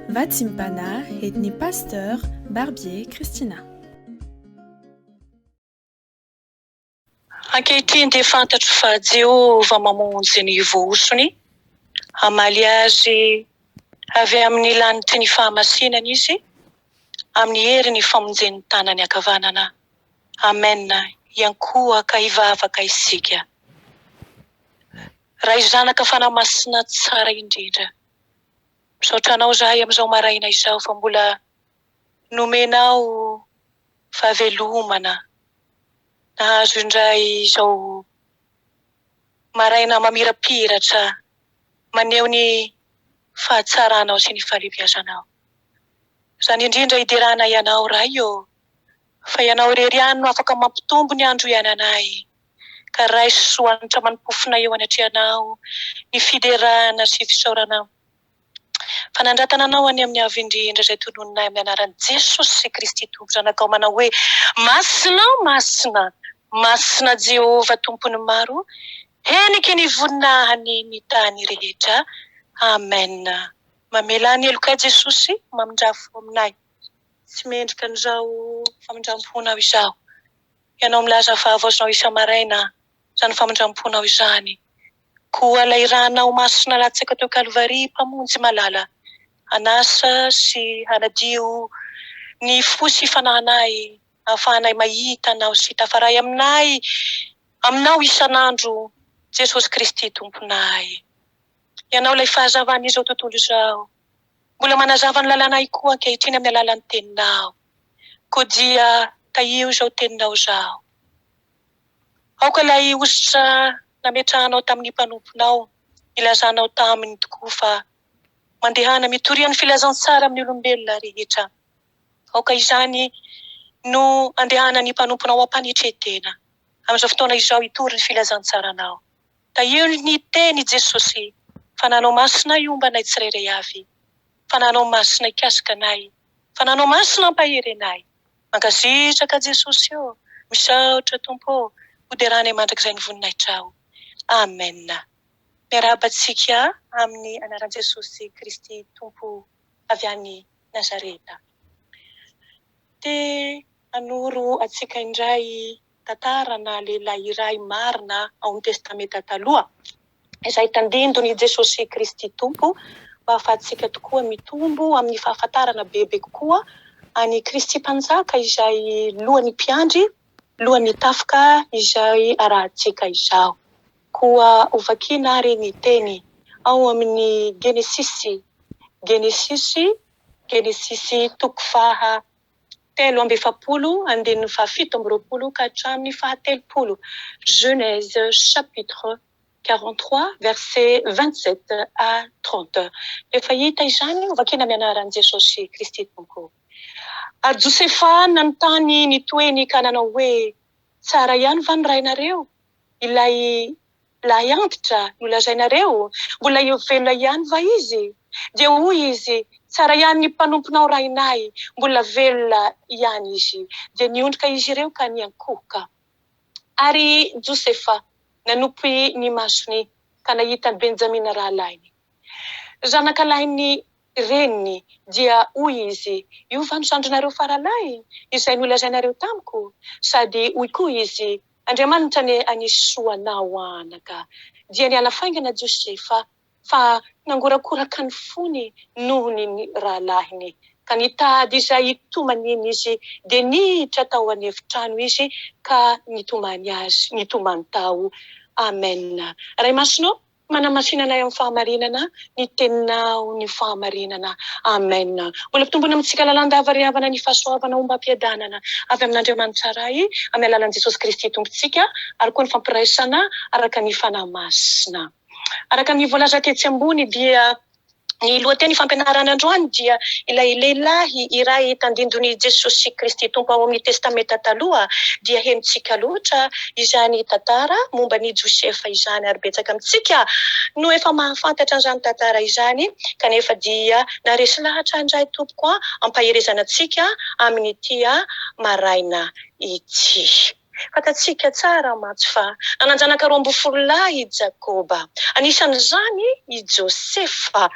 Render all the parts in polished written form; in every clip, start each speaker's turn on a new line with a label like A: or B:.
A: Vatsim-panahy entin'ny Pasteur Barbier Christina.
B: Ankehitriny dia fantatro fa Jehovah mamonjy ny voahosony, hamaly azy avy amin'ny lanitry ny fahamasinana Izy, amin'ny herin'ny famonjen'ny tanany ankavanana. Amen. Hiankohoka hivavaka isika. Ray Zanaka Fanahy Masina tsara indrindra. Misaotra Anao izahay amin'izao maraina izao fa mbola nomenao fahavelomana nahazo indray izao maraina mamirapiratra maneho ny fahatsaranao sy ny fahalebiazanao. Izany indrindra hideranay Anao Ray ô, fa Ianao irery ihany no afaka mampitombo ny andro iainanay, ka raiso soa hanitra aman-pofona eo anatrehanao ny fiderana sy fisaorana Fanandratana anao any amin'ny Avo Indrindra izay tononinay amin'ny anaran'i Jesosy Kristy Tompo Zanakao manao hoe, Masina, masina, masina Jehovah Tompon'ny maro, heniky ny voninahiny ny tany rehetra. Amen. Mamelà ny helokay Jesosy, mamindrà fo aminay. Tsy mendrika an'izao famindram-ponao izao. Ianao milaza fa havaozinao isa-maraina izany famindram-ponao izany. Koa ilay ranao masina latsaka teo Kalvary, Mpamonjy malala, hanasa sy hanadio ny fo sy fanahinay, hahafahanay mahita Anao sy tafaray aminay, aminao isan'andro, Jesosy Kristy Tomponay. Ianao ilay fahazavan'izao tontolo izao, mbola manazava ny lalanay koa ankehitriny amin'ny alalan'ny Teninao. Koa dia tahio izao Teninao izao. Aoka ilay hosotra nametrahanao tamin'ny mpanomponao hilazanao taminy tokoa fa mandehana mitoria ny filazantsara amin'ny olombelona rehetra. Aoka izany no andehanan'ny mpanomponao am-panetren-tena amin'izao fotoana izao hitory ny filazantsaranao. Tahio ny teny Jesosy Fananao masina hiomba anay tsirairay avy. Fananao masina hikasika anay. Fananao masina hampahery anay. Mankasitraka Jesosy ô! Misaotra Tompo ô! Hoderanay mandrakizay ny voninahitrao. Amen. Miarahaba antsika amin'ny anaran'i Jesosy Kristy Tompo avy any Nazareta. Te hanoro antsika indray tantarana lehilahy iray marina ao amin'ny Testamenta Taloha, izay tandindon'i Jesosy Kristy Tompo, mba hahafahantsika tokoa mitombo amin'ny fahafantarana bebe kokoa an'i Kristy Mpanjaka izay Lohan'ny mpiandry, Lohan'ny tafika izay arahantsika izao. Koa hovakiana ary ny teny ao amin'ny Genesisy, Genesisy, Genesisy toko faha 43 andininy faha-27 ka hatramin'ny faha-30, Genèse chapitre 43 verset 27 à 30. Rehefa hita izany, hovakiana amin'ny anaran'i Jesosy Kristy Tompo. Ary Josefa nanontany ny toeny ka nanao hoe, Tsara ihany va ny rainareo, ilay Lahy antitra nolazainareo, mbola eo velona ihany va izy? Dia hoy izy, Tsara ihany ny mpanomponao rainay, mbola velona ihany izy. Dia niondrika izy ireo ka niankohoka. Ary Josefa nanopy ny masony ka nahita an'i Benjamina rahalahiny, zanakalahin'ny reniny, dia hoy izy, Io va no zandrinareo faralahy, izay nolazainareo tamiko? Sady hoy koa izy, Andriamanitra anie hanisy soa anao anaka. Dia niala faingana Josefa, fa nangorakoraka ny fony noho ny rahalahiny. Ka nitady izay hitomaniany izy, dia niditra tao an'efitrano izy ka nitomany azy, nitomany tao. Amen. Ray Masina ô, Manamasina anay amin'ny fahamarinana ny teninao ny fahamarinana. Amen. Mbola ampitombona amintsika lalandava ry havana ny fahasoavana ombam-piadanana avy amin'Andriamanitra Ray amin'ny alalan'i Jesosy Kristy Tompontsika ary koa ny fampiraisana araka ny Fanahy Masina. Araka ny voalaza tetsy ambony dia Ny lohateny fampianarana androany dia ilay lehilahy iray tandindon'i Jesosy Kristy Tompo ao amin'ny Testamenta Taloha dia henontsika loatra izany tantara momba an'i Josefa izany ary betsaka amintsika no efa mahafantatra an'izany tantara izany kanefa dia naharesy lahatra indray tompoko ampaherezana antsika amin'ity maraina ity. Fantatsika tsara mantsy fa nanan-janaka 12 lahy i Jakoba, anisan'izany i Josefa.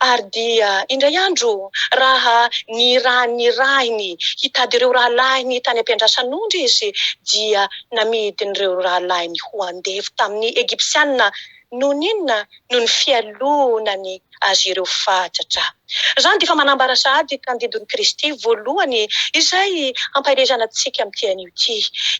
B: Ary dia indray andro, raha nirahin'ny rainy hitady ireo rahalahiny tany am-piandrasan'ondry izy, dia namidin'ireo rahalahiny ho andevo tamin'ny Egypsiana. Noho ny inona? Noho ny fialonany azy ireo fatratra. Izany dia efa manambara sahady tandindon'i Kristy voalohany izay hampaherezana antsika amin'ity anio ity.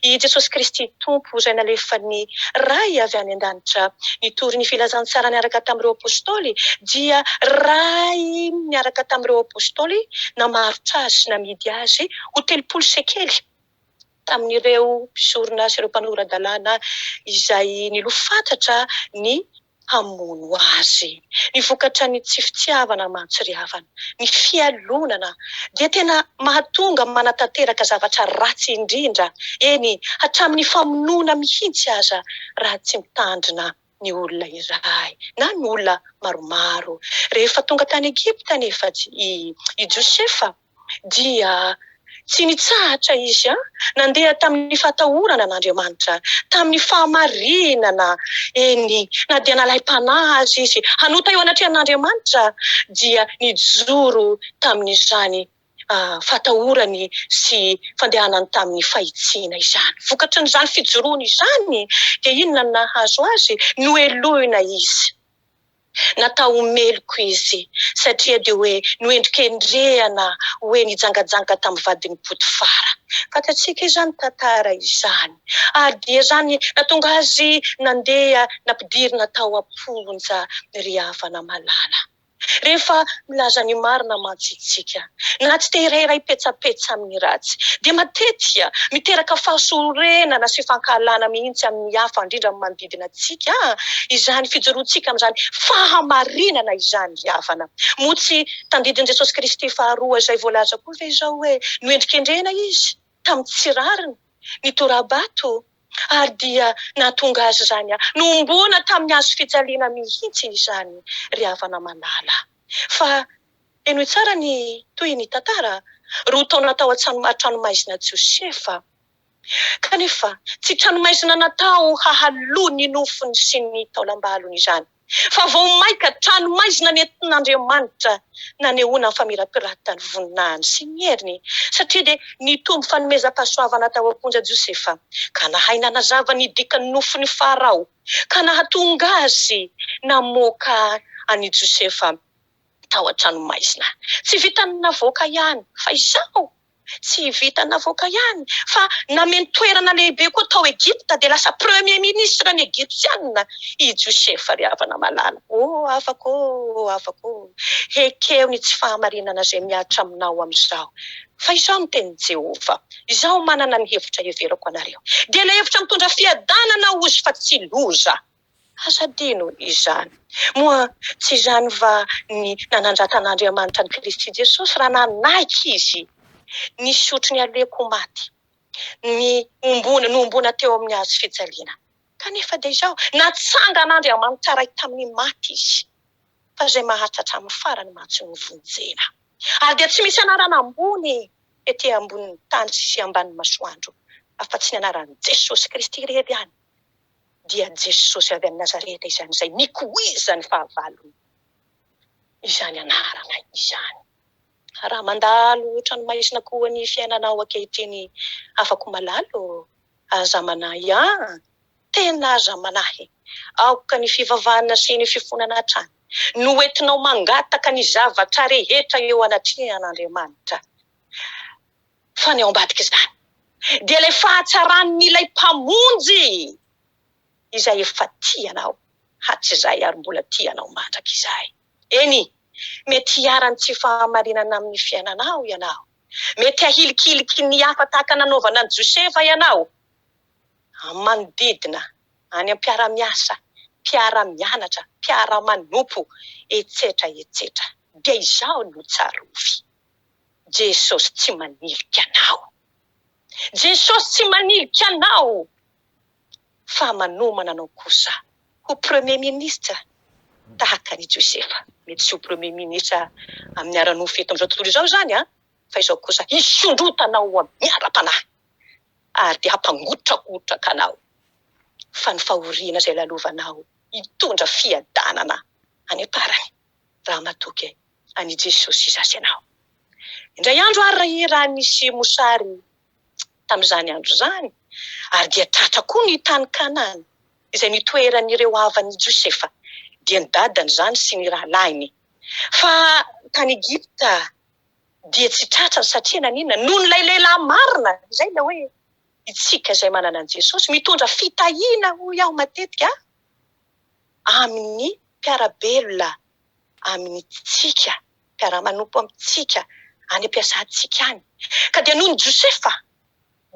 B: I Jesosy Kristy Tompo izay nalefan'ny Ray avy any an-danitra nitory ny filazantsara niaraka tamin'ireo Apostoly dia Ray niaraka tamin'ireo Apostoly namarotra azy sy namidy azy ho 30 sekely tamin'ireo mpisorona sy ireo mpanora-dalàna izay niloa fatratra ny hamono azy. Ny vokatra ny tsy fitiavana mantsy ry havana, ny fialonana dia tena mahatonga manatanteraka zavatra ratsy indrindra, eny hatramin'ny famonoana mihitsy aza raha tsy mitandrina ny olona iray na ny olona maromaro. Rehefa tonga tany Egypta anefa i Josefa dia tsy nitsahatra izy nandeha tamin'ny fahatahorana an'Andriamanitra, tamin'ny fahamarinana, eny, na dia nalaim-panahy aza izy hanota eo anatrehan'Andriamanitra, dia nijoro tamin'izany fahatahorany sy fandehanany tamin'ny fahitsiana izany. Vokatrin'izany fijoroany izany, dia inona no nahazo azy? Nohelohina izy. Natao ho meloka izy satria dia hoe noendrikendrehana hoe nijangajanga tamin'ny vadin'i Potifara. Fantatsika izany tantara izany. Ary dia izany nahatonga azy nandeha nampidirina tao am-ponja ry havana malala. Rehefa milaza ny marina mantsy isika, na tsy te hirairay petsapetsa amin'ny ratsy, dia matetika miteraka fahasorenana sy fankahalana mihitsy amin'ny hafa, indrindra amin'ny manodidina antsika, izany fijoroantsika amin'izany fahamarinana izany ry havana. Moa tsy tandidin'i Jesosy Kristy faharoa izay voalaza koa ve izao hoe noendrikendrehina Izy tamin'ny tsy rariny, nitora-bato, ary dia nahatonga Azy izany nohomboana tamin'ny hazo fijaliana mihitsy izany ry havana malala. Fa Henoy tsara ny tohin'ny tantara, Roa taona tao an-tranomaizina Josefa. Kanefa, tsy tranomaizina natao hahaloa ny nofony sy ny taolambalony izany, fa vao mainka tranomaizina nentin'Andriamanitra nanehoana ny famirapiratan'ny voninahiny sy ny heriny, satria dia nitombo fanomezam-pahasoavana tao am-ponja Josefa, ka nahay nanazava ny dikan'ny nofin'i Farao, ka nahatonga azy namoaka an'i Josefa tao an-tranomaizina. Tsy vitan'ny navoaka ihany fa izao, tsy vitan'ny navoaka ihany fa nameno toerana lehibe koa tao Egypta dia lasa premier ministre ny Egyptiana i Josefa ry havana malala. Oh havako ô, oh havako ô, ekeo ny tsy fahamarinana izay mihatra aminao amin'izao. Fa izao no tenin'i Jehovah, Izaho manana ny hevitra heverako anareo, dia ilay hevitra mitondra fiadanana hozy fa tsy loza. Aza adino izany. Moa tsy izany va ny nanandratan'Andriamanitra an'i Kristy Jesosy raha nanaiky Izy nisotro ny aleoko ho maty, ny ombona, nohomboana teo amin'ny hazo fijaliana? Kanefa dia izao, natsangan'Andriamanitra Ray tamin'ny maty Izy, fa izay maharitra hatramin'ny farany mantsy no vonjena. Ary dia tsy misy anarana ambony ety ambonin'ny tany sy ambanin'ny masoandro afa-tsy ny anaran'i Jesosy Kristy irery ihany. dia Jesosy avy any Nazareta izany izay nikoizan'ny fahavalony izany anarana izany. Raha mandalo tranomaizina koa ny fiainanao ankehitriny afako malala ô, aza manahy an! Tena aza manahy. Aoka ny fivavahana sy ny fifonana hatrany no entinao mangataka ny zavatra rehetra eo anatrehan'Andriamanitra. Fa ny ao ambadik'izany dia ilay fahatsaran'ilay Mpamonjy izay efa tia anao hatrizay ary mbola tia anao mandrakizay. Eny, mety hiharan'ny tsy fahamarinana amin'ny fiainanao ianao. Mety hahilikiliky ny hafa tahaka nanaovana an'i Josefa ianao. Amin'ny manodidina, any am-piara-miasa, mpiara-mianatra, mpiara-manompo, etsetra etsetra. Dia izao no tsarovy. Jesosy tsy manilika anao. Jesosy tsy manilika anao fa manomana anao kosa ho premier ministre tahaka an'i Josefa. Mety tsy ho premier ministre amin'ny ara-nofo eto amin'izao tontolo izao izany an, fa izao kosa hisondrota anao ho amin'ny ara-panahy ary dia hampangotrakotraka anao fa ny fahoriana izay lalovanao hitondra fiadanana any am-parany. Raha matoky an'i Jesosy izaho ianao. Indray andro ary raha nisy mosary tamin'izany andro izany, ary dia tratra koa ny tany Kanana, izay nitoeran'ireo havan'i Josefa, dia ny dadany izany sy ny rahalahiny. Fa tany Egypta dia tsy tratrany satria naninona? Noho ilay lehilahy marina, izay ilay hoe itsika izay manana an'i Jesosy, mitondra fitahiana hoy aho matetika amin'ny mpiara-belona amintsika, mpiara-manompo amintsika, any am-piasantsika any. Ka dia noho ny Josefa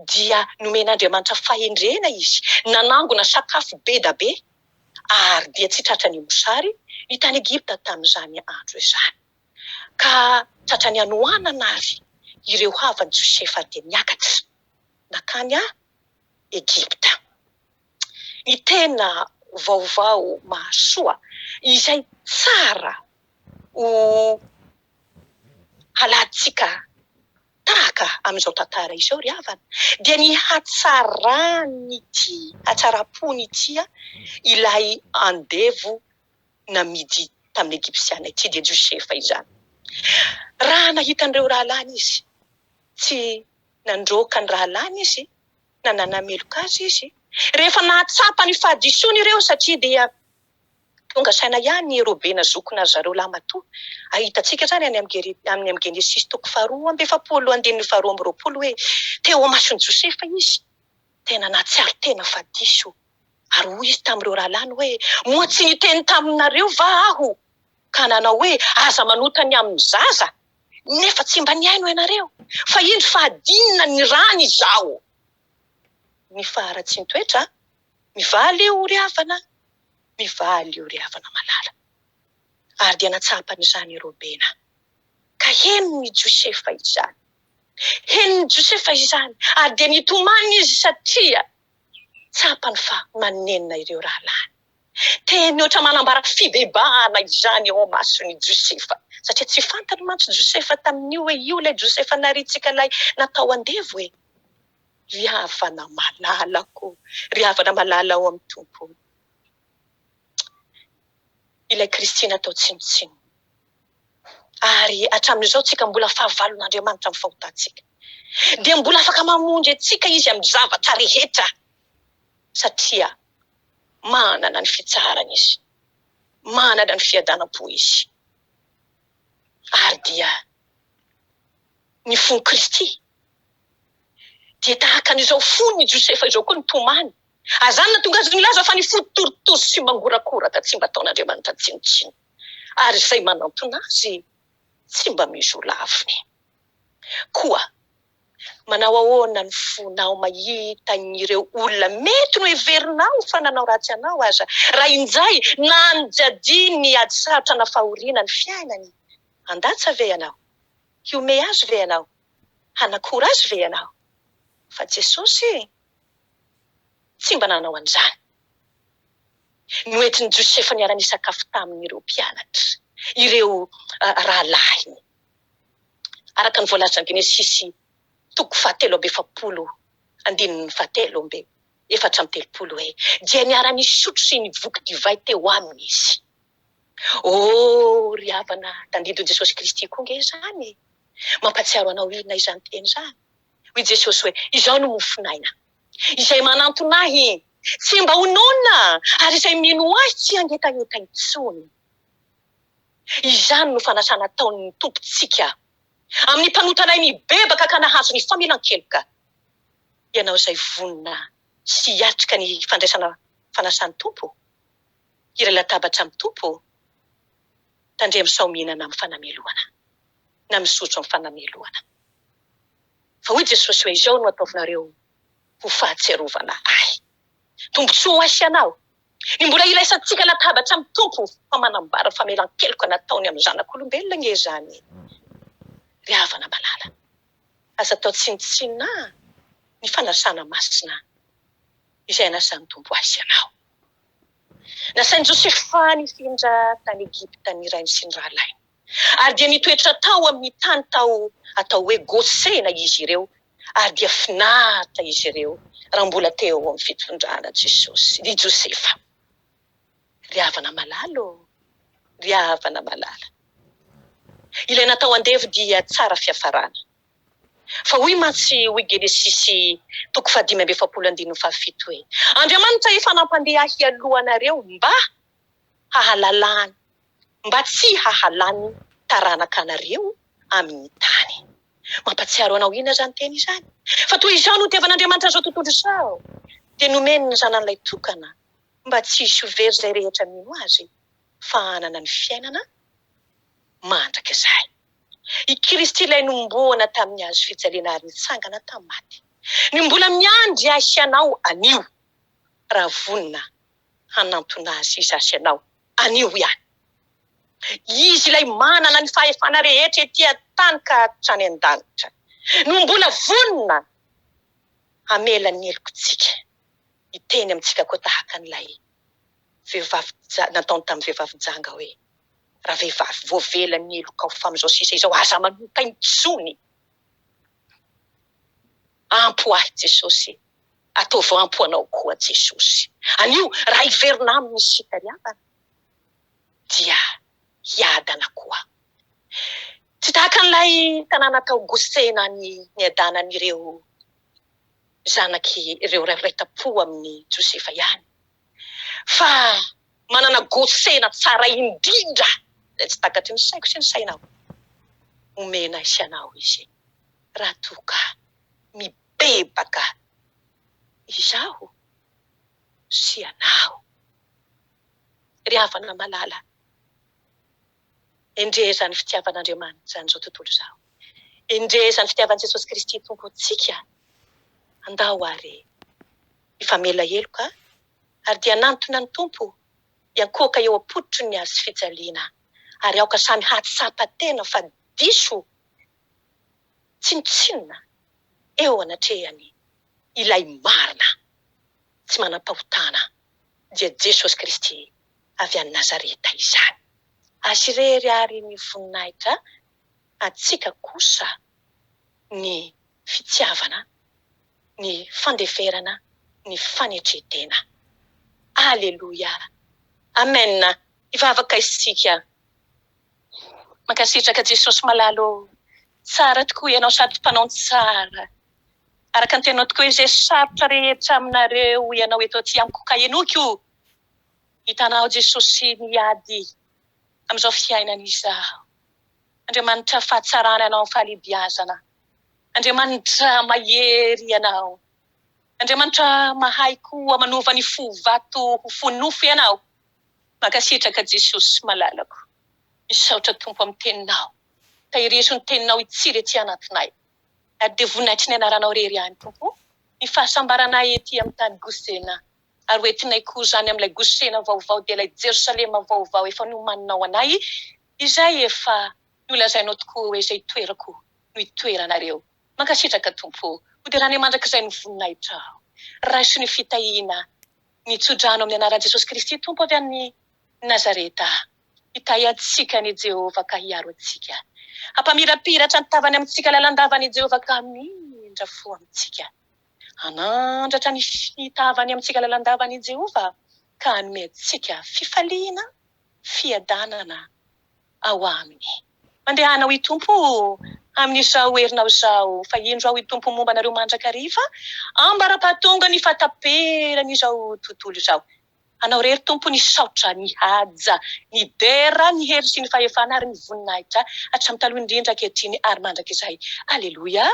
B: dia nomen'Andriamanitra fahendrena izy, nanangona sakafo be da be, ary dia tsy tratran'ny mosary ny tany Egypta tamin'izany andro izany. Ka tratran'ny hanoanana àry ireo havan'i Josefa ary dia niakatra nankany Egypta. Ny tena vaovao mahasoa izay tsara ho halantsika tahaka amin'izao tantara izao ry havana dia ny hatsaran'ity, hatsaram-pon'ity ilay andevo namidy tamin'ny Egypsiana ity, dia Josefa izany. Raha nahita an'ireo rahalahiny izy, tsy nandroaka ny rahalahiny izy, na nanameloka azy izy. Rehefa nahatsapa ny fahadisoany ireo, satria dia tonga saina ihany i Robena zokiny ry zareo lahimatoa. Hitantsika izany any amin'ny Genesisy toko faharoa amby efapolo andininy faharoa amby roapolo hoe teo imason'i Josefa izy, tena nahatsiaro tena fa diso. Ary hoy izy tamin'ireo rahalahiny hoe, Moa tsy niteny taminareo va aho ka nanao hoe, Aza manota ny amin'ny zaza, nefa tsy mba nihaino ianareo, fa indro fa hadinina ny rany izao. Ny faharatsian-toetra, mivaly io ry havana, mivaly io ry havana malala. Ary dia natsapany izany i Robena, ka henon'i Josefa izany. Henon'i Josefa izany, ary dia nitomany izy satria tsapany fa manenina ireo rahalahiny. Teny ohatra manambara fibebahana izany eo imason'i Josefa, satria tsy fantany mantsy Josefa tamin'io hoe io ilay Josefa narintsika ilay natao andevo e! Ry havana malalako, ry havana malala ao amin'ny Tompo, ilay Kristy natao tsinontsinona. Ary hatramin'izao tsika mbola fahavalon'Andriamanitra amin'ny fahotantsika. Dia mbola afaka mamonjy antsika Izy amin'ny zavatra rehetra, satria manana ny fitsaharana Izy, manana ny fiadanam-po Izy. Ary dia ny fon'i Kristy dia tahaka an'izao fon'i Josefa izao koa nitomany. Ary izany nahatonga azy nilaza fa ny fo torotoro sy mangorakoraka tsy mba ataon'Andriamanitra tsinontsinona, ary izay manantona Azy tsy mba misy ho laviny. Koa manao ahoana ny fonao mahita an'ireo olona mety noheverinao fa nanao ratsy anao aza, raha injay nanjadiany ady sarotra na fahoriana ny fiainany? Handatsa ve ianao? Hihomehy azy ve ianao? Hanakora azy ve ianao? Fa Jesosy tsy mba nanao an'izany. Noentin'i Josefa niara-nisakafo taminy ireo mpianatra, ireo rahalahiny. Araka ny voalazan'ny Genesisy toko fahatelo amby efapolo andininy fahatelo amby efatra amby telopolo hoe, Dia niara-nisotro sy nivoky divay teo aminy izy. Oh, ry havana, tandindon'i Jesosy Kristy koa ange izany e! Mampahatsiaro anao inona izany teny izany? Hoy Jesosy hoe, Izao no mofon'aina. Izay manantona Ahy tsy mba ho noana, ary izay mino Ahy tsy hangetaheta intsony. Izany no fanasana ataon'ny Tompontsika amin'ny mpanotanay mibebaka ka nahazo ny famelan-keloka. Ianao izay vonona sy hiatrika ny fandraisana fanasan'ny Tompo, hiray latabatra amin'ny Tompo, tandremo sao mihinana amin'ny fanamelohana na misotro amin'ny fanamelohana. Fa hoy Jesosy hoe, Izao no ataovinareo ho fahatsiarovana Ahy. Tombontsoa ho ahy sy ianao ny mbola iraisantsika latabatra amin'ny Tompo fa manambara famelan-keloka nataony amin'ny zanak'olombelona ange izany e! Ry havana malala, aza atao tsinontsinona ny fanasana masina izay anasan'ny Tompo ahy sy ianao. Nasain'i Josefa nifindra tany Egypta ny rainy sy ny rahalahiny, ary dia nitoetra tao amin'ny tany tao atao hoe Gosena izy ireo, ary dia finaritra izy ireo raha mbola teo amin'ny fitondrana Jesosy, i Josefa. Ry havana malala ô, ry havana malala. Ilay natao andevo dia tsara fiafarana. Fa hoy mantsy hoy Genesisy toko faha-45 andininy fahafito hoe, Andriamanitra efa nampandeha ahy hialoha anareo mba hahalalany, mba tsy hahalany taranaka anareo amin'ny tany. Mampatsiaro anao inona izany teny izany? Fa toy izao no nitiavan'Andriamanitra an'izao tontolo izao, dia nomeny ny Zanany Ilay Tokana, mba tsy hisy ho very izay rehetra mino Azy, fa hanana ny fiainana mandrakizay. I Kristy ilay nohomboana tamin'ny hazo fijaliana ary nitsangana tamin'ny maty, no mbola miandry ahy sy anao anio, raha vonona hanantona Azy izaho sy ianao anio ihany. Izy ilay manana ny fahefana rehetra ety an-tany ka hatrany an-danitra, no mbola vonona hamela ny helokontsika, hiteny amintsika koa tahaka an'ilay vehivavy nataony tamin'ny vehivavy janga hoe, Ravehivavy, voavela ny helokao fa amin'izao sisa izao aza manota intsony. Ampy ho ahy Jesosy, ataovy ampy ho anao koa Jesosy. Anio, raha hiverina aminy isika ry havana, dia hiadana koa. Tsy tahaka an'ilay tanàna tao Gosena ny niadanan'ireo zanak'ireo iray tam-po amin'i Josefa ihany, fa manana Gosena tsara indrindra izay tsy takatry ny saiko sy ny sainao. Omena ahy sy anao izy raha toa ka mibebaka izaho sy ianao. Ry havana malala, endrey izany fitiavan'Andriamanitra izany izao tontolo izao. Endrey izany fitiavan'i Jesosy Kristy Tompontsika. Andao àry hifamela heloka ary dia hanantona ny Tompo hiankohoka eo am-pototry ny hazo fijaliana ary aoka samy hahatsapa tena fa diso tsinontsinona eo anatrehany ilay marina tsy manam-pahotana dia Jesosy Kristy avy any Nazareta izany. Azy irery àry ny voninahitra, antsika kosa ny fitiavana, ny fandeferana, ny fanetren-tena. Aleloia! Amen! Hivavaka isika. Mankasitraka Jesosy malala ô! Tsara tokoa Ianao sady mpanao ny tsara. Araka ny teninao tokoa izay sarotra rehetra aminareo Ianao eto aty amiko ka henoiko. Hitanao Jesosy ny ady amin'izao fiainana izao. Andriamanitra fahatsarana Ianao fahalebiazana. Andriamanitra mahery Ianao. Andriamanitra mahay koa manova ny fo vato ho fo nofo Ianao. Mankasitraka Jesosy malalako. Misaotra Tompo amin'ny teninao. Tahirizo ny teninao hitsiry ety anatinay. Ary dia voninahitry ny anaranao irery ihany Tompo o, ny fahasambaranay ety amin'ny tany Gosena. Ary ho entinay koa izany amin'ilay Gosena vaovao dia ilay Jerosalema vaovao efa nomaninao anay, izay efa nolazainao tokoa hoe izay itoerako no itoeranareo. Mankasitraka Tompo o. Hoderana mandrakizay ny voninahitrao. Raiso ny fitahiana, ny tsodrano amin'ny anaran'i Jesosy Kristy Tompo avy any Nazareta. Hitahy antsika anie Jehovah ka hiaro antsika. Hampamirapiratra ny tavany amintsika lalandava anie Jehovah ka hamindra fo amintsika. Hanandratra ny tavany amintsika lalandava anie Jehovah ka hanome antsika fifaliana, fiadanana ao aminy. Mandehana hoy Tompo o, amin'izao herinao izao, fa indro aho i Tompo momba anareo mandrakariva, ambara-pahatonga ny fahataperan'izao tontolo izao. Anao irery Tompo ny saotra, ny haja, ny dera, ny hery sy ny fahefana ary ny voninahitra hatramin'ny taloha indrindra, ankehitriny ary mandrakizay. Aleloia.